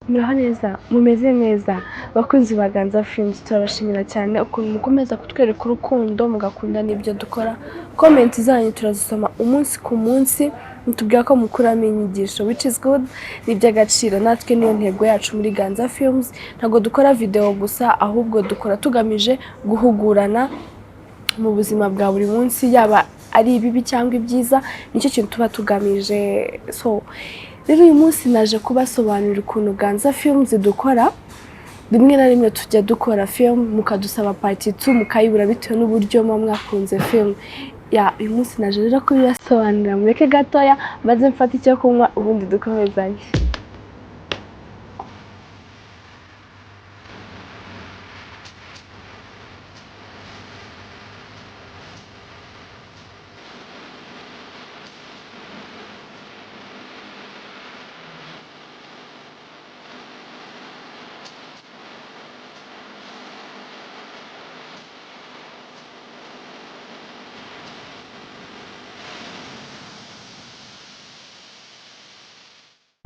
Muraho neza, mumeze neza bakunzi ba Ganza Films, turabashimira cyane ukuntu mukomeza kutwereka urukundo, mugakunda n'ibyo dukora. Comment zanyu turazisoma umunsi ku munsi, mutubwira ko mukuramo inyigisho, which is good, ni iby'agaciro. Natwe niyo ntego yacu muri Ganza Films. Ntabwo dukora video gusa, ahubwo dukora tugamije guhugurana mu buzima bwa buri munsi, yaba ari ibibi cyangwa ibyiza, nicyo kintu tuba tugamije. So rero uyu munsi naje kubasobanurira ukuntu Ganza Films dukora. Rimwe na rimwe tujya dukora film mukadusaba part 2 mukayibura bitewe n'uburyo muba mwakunze film ya uyu munsi. Naje rero kubibasobanurira. Mureke gatoya maze mfate icyo kunywa, ubundi dukomezanye.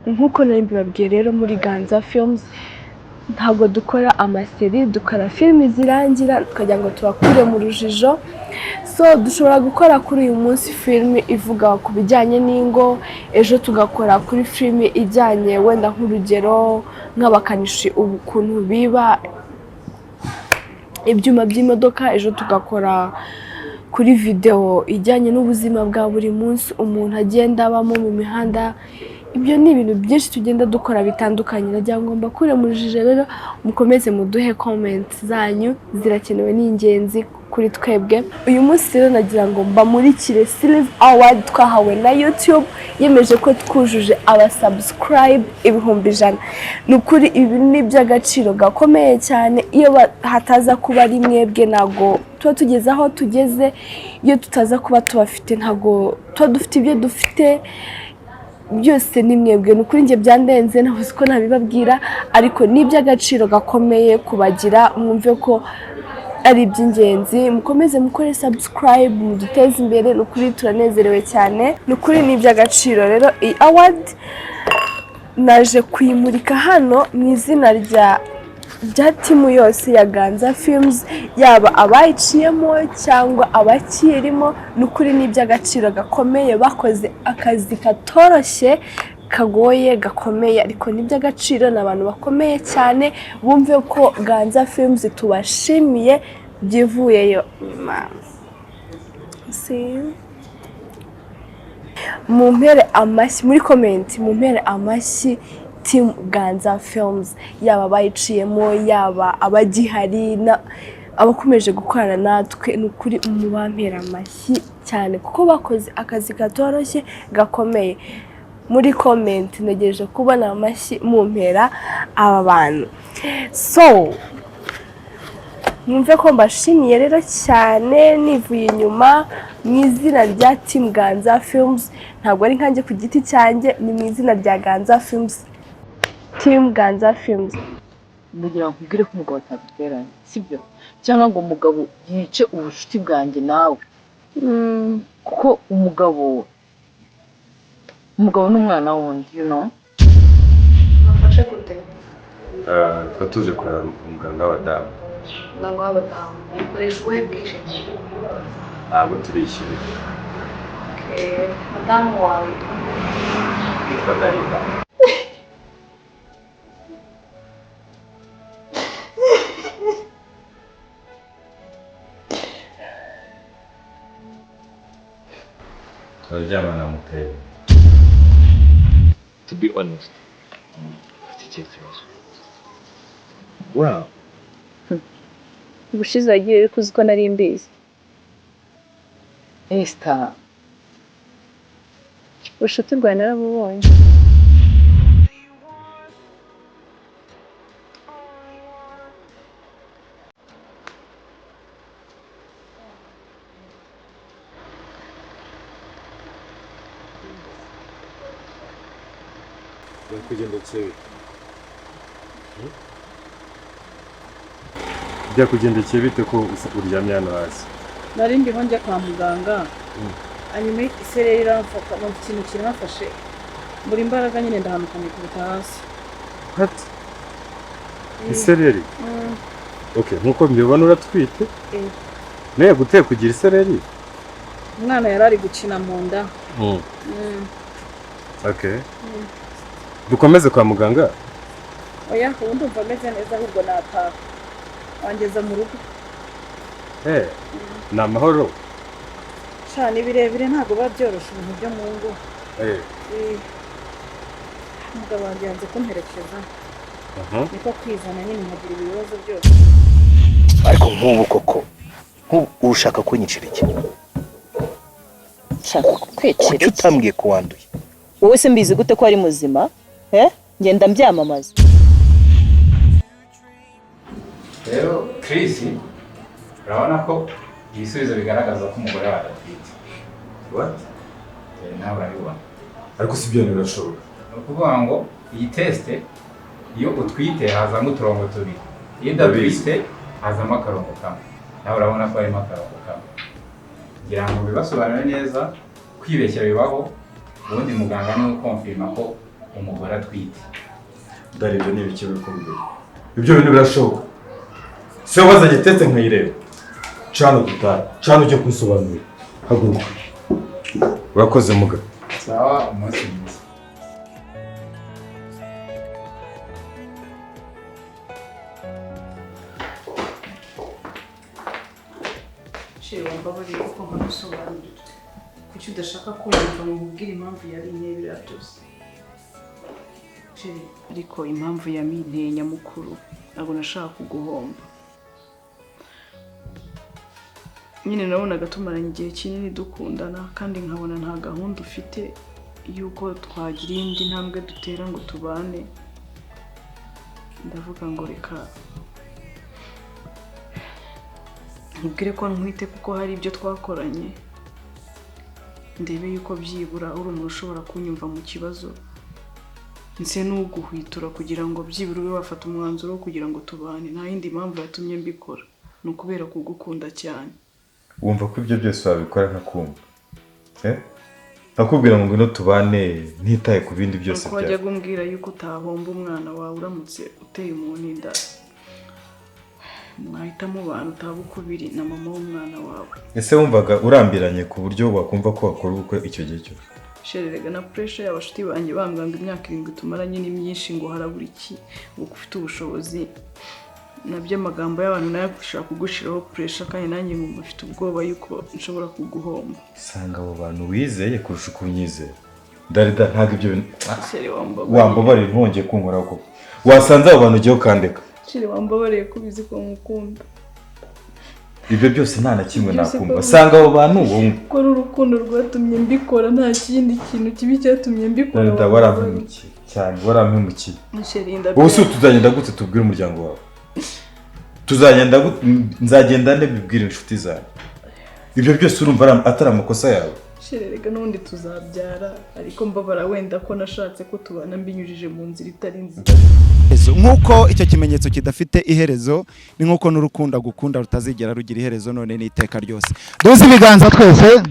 Nk'uko nari mbibabwiye rero, muri Ganza Films ntabwo dukora amaseri, dukora filimi zirangira tukagira ngo tubakure mu rujijo. So dushobora gukora kuri uyu munsi filimi ivuga ku bijyanye n'ingo, ejo tugakora kuri filimi ijyanye wenda nk'urugero nk'abakanishi ukuntu biba ibyuma by'imodoka, ejo tugakora kuri videwo ijyanye n'ubuzima bwa buri munsi umuntu agenda abamo mu mihanda. Ibyo ni ibintu byinshi tugenda dukora bitandukanye. Nagira ngo mbakure mu rujijo rero, mukomeze muduhe comment zanyu, zirakenewe, ni ingenzi kuri twebwe. Uyu munsi rero nagira ngo mbamurikire Silver Award twahawe na YouTube, yemeje ko twujuje aba subscribe 100,000. Ni ukuri ibi ni iby'agaciro gakomeye cyane. Iyo hataza kuba ari mwebwe ntabwo tuba tugeze aho tugeze. Iyo tutaza kuba tubafite ntabwo tuba dufite ibyo dufite byose. Ni mwebwe. Ni ukuri njye byandenze, nabuze uko nabibabwira, ariko ni iby'agaciro gakomeye kubagira. Mwumve ko ari iby'ingenzi, mukomeze mukore subscribe, muduteze imbere. Ni ukuri turanezerewe cyane, ni ukuri ni iby'agaciro. Rero iyi award naje kuyimurika hano mu izina rya team yose ya Ganza Films, yaba abayiciyemo cyangwa abakirimo. Ni ukuri ni iby'agaciro gakomeye, bakoze akazi katoroshye, kagoye, gakomeye, ariko ni iby'agaciro. Ni abantu bakomeye cyane. Bumve ko Ganza Films tubashimiye byivuyeyo inyuma. See? Mumpere amashyi muri comment, mumpere amashyi team Ganza Films, yaba abayiciyemo, yaba abagihari, abakomeje gukorana natwe. Ni ukuri mubampere amashyi cyane kuko bakoze akazi katoroshye, gakomeye. Muri comment ntegereje kubona amashyi mumpera aba bantu. So mwumve ko mbashimiye rero cyane nivuye inyuma mu izina rya team Ganza Films. Ntabwo ari nkanjye ku giti cyanjye, ni mu izina rya Ganza Films, team Ganza Films. Ndagira ngo nkubwire ko umugabo ataduteranya, sibyo? Cyangwa ngo umugabo yice ubucuti bwanjye nawe, kuko umugabo ni umwana wundi. Bafashe gute? Tuba tuje kureba umuganga w'abadamu. Muganga w'abadamu, mukoresha ubuhe bwishingizi? Ntabwo turishyura. Okay. Madamu wawe yitwa? Yitwa Dalila. Turaryamana mutebe. To be honest, ufite ikihe kibazo? Wow. Ubushize wagiye uri kuzi ko nari mbizi. Esther. Ubushuti bwawe narabubonye. Byakugendekeye bite? Byakugendekeye bite ko uryamye hano hasi? Nari ndiho njya kwa muganga, hanyuma isereri iramfata, numva ikintu kiramfashe, mbura imbaraga nyine, ndahanuka nikubita hasi. What? Isereri? Okay, nkuko mbibona uratwite. Nawe guteye kugira isereri? Umwana yari ari gukina mu nda. Okay. Dukomeze kwa muganga? Oya, ubu ndumva ameze neza, ahubwo nataha wangeza mu rugo. Ni amahoro. Sha, ni birebire, ntabwo biba byoroshye ibintu byo mu ngo. Umugabo wanjye yanze kumperekeza, niko kwizana nyine nkagira ibibazo byose. Ariko nk'ubu koko, nk'ubu ushaka kunyicira iki? Nshaka kukwicira Kuki iki? utambwiye ko wanduye? Wowe se mbizi gute ko ari muzima? Eh, ngenda mbyamamaza. Rero Chris, urabona ko ibisubizo bigaragaza ko umugore wawe atwite. What? Nawe urabibona. Ariko si ibyo, birashoboka? Ni ukuvuga ngo iyi test, iyo utwite hazamo uturongo tubiri, iyo udatwite hazamo akarongo kamwe. Nawe urabona ko harimo akarongo kamwe. Ngira ngo bibasobanure neza, kwibeshya bibaho, ubundi muganga niwe ukonfirma ko umugore atwite. Dore ibyo ni ibiki uri kumbwira? Ibyo bintu birashoboka? Se wazanye test nkayireba? Cana dutahe, cana ujye kunsobanurira. Haguruka. Urakoze muga. Sawa, umunsi mwiza. Chéri, wambabariye kuko nkagusobanurira. Kuki udashaka kumva ngo nkubwire impamvu yabinteye biriya byose? Chéri, ariko impamvu yabinteye nyamukuru, ntabwo nashaka kuguhomba. Nyine nabonaga tumaranye igihe kinini dukundana, kandi nkabona nta gahunda ufite y'uko twagira indi ntambwe dutera ngo tubane. Ndavuga ngo reka nkubwire ko ntwite, kuko hari ibyo twakoranye, ndebe yuko byibura uri umuntu ushobora kunyumva mu kibazo, nse n'uguhwitura kugira ngo byibura ube wafata umwanzuro wo kugira ngo tubane. Nta yindi mpamvu yatumye mbikora, ni ukubera kugukunda cyane. Wumva ko ibyo byose wabikora nkakumva, eh? Nkakubwira ngo ngwino tubane, ntitaye ku bindi byose Uko byawe. wajyaga umbwira yuko utahomba umwana wawe uramutse uteye umuntu inda, mwahita mubana, utaba ukubiri na mama w'umwana wawe. Ese wumvaga urambiranye ku buryo wakumva ko wakora ubukwe icyo gihe cyose? Chéri, rega na pressure y'abashuti banjye bambwira ngo imyaka 7 tumaranye ni myinshi, ngo harabura iki, ngo ufite ubushobozi, nabyo amagambo y'abantu nayo ashobora kugushiraho pressure, kandi nanjye nkumva mfite ubwoba yuko nshobora kuguhomba. Sanga abo bantu wizeye kurusha uko unyizera. Darida, ntabwo ibyo bintu Chéri, wambabariye. Wambabariye ntwongeye kunkoraho koko. Wasanze abo bantu ugiye ukandeka. Chéri, wambabariye ko ubizi ko nkukunda. Ibyo byose nta na kimwe Byose nakumva. ko- Sanga abo bantu wowe. Ko ari urukundo rwatumye mbikora, nta kindi kintu kibi cyatumye mbikora. Darida, warampemukiye cyane, warampemukiye. Chéri, Ubu se tuzagenda gute tubwire umuryango wawe? Tuzagenda gute? Nzagenda nde mbibwire inshuti zanjye? Ibyo byose urumva atari amakosa yawe? Chéri, rega n'ubundi tuzabyara, ariko mbabara wenda ko nashatse ko tubana mbinyujije mu nzira itari nziza. Nk'uko icyo kimenyetso kidafite iherezo, ni nk'uko n'urukundo agukunda rutazigera rugira iherezo none n'iteka ryose. Duze ibiganza twese.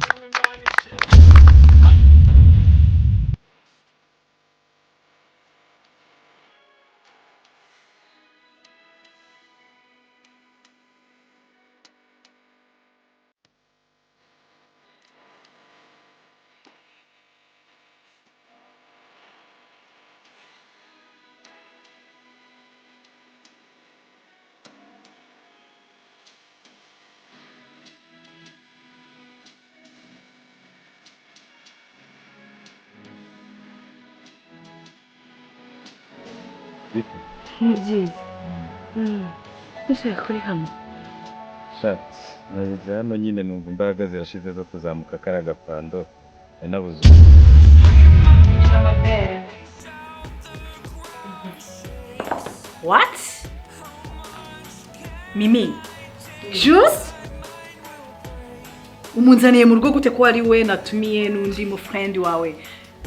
Ni byiza ese kuri hano? Nageze hano nyine numva imbaraga zirashize zo kuzamuka kariya gapando nari nabuze. Amabere. What? Mimi, Juice? Umunzaniye mu rugo gute ko ari we natumiye n'undi mu friend wawe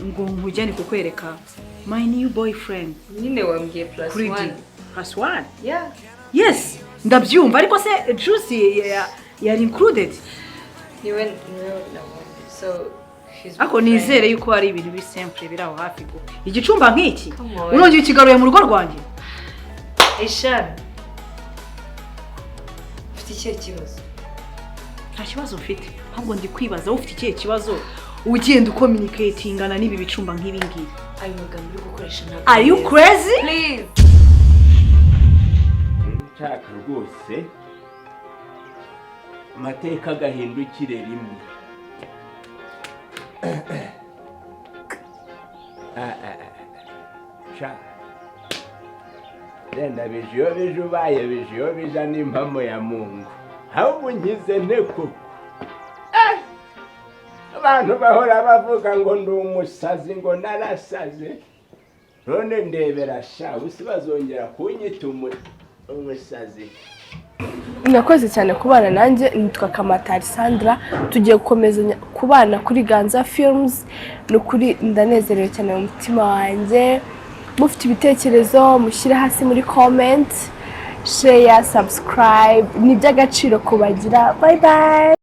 ngo nkujyane kukwereka my new boyfriend? Nyine wambwiye plus Kuri one. D. Plus one? Yeah. Yes, ndabyumva, ariko se Juice yari included? Niwe nabonye, so he's my Ariko friend. nizere yuko ari ibintu bi simple biri aho hafi go. Igicumba nk'iki Come on. urongera ukigaruye mu rugo rwanjye? Ishani, ufite ikihe kibazo? Nta kibazo mfite, ahubwo ndi kwibaza wowe ufite ikihe kibazo ugenda ucommunicatingana n'ibi bicumba nk'ibi ngibi? Ayo magambo uri gukoresha ntabwo Are you meza. crazy? Please. Nshaka rwose amateka agahindukire rimwe. Ah, ah, ah. Sha renda bije iyo bije, ubaye bije iyo bija n'impamo ya Mungu. Ahubwo nkize nte koko? Eh! Abantu bahora bavuga ngo ndi umusazi, ngo narasaze. None ndebera sha, usi bazongera kunyita umusazi. Mwakoze cyane kubana nanjye, nitwa Kamatari Sandra. Tugiye gukomezanya kubana kuri Ganza Films. Ni ukuri ndanezerewe cyane mu mutima wanjye. Mufite ibitekerezo mushyire hasi muri comment, share, subscribe, ni iby'agaciro kubagira. Bye bye.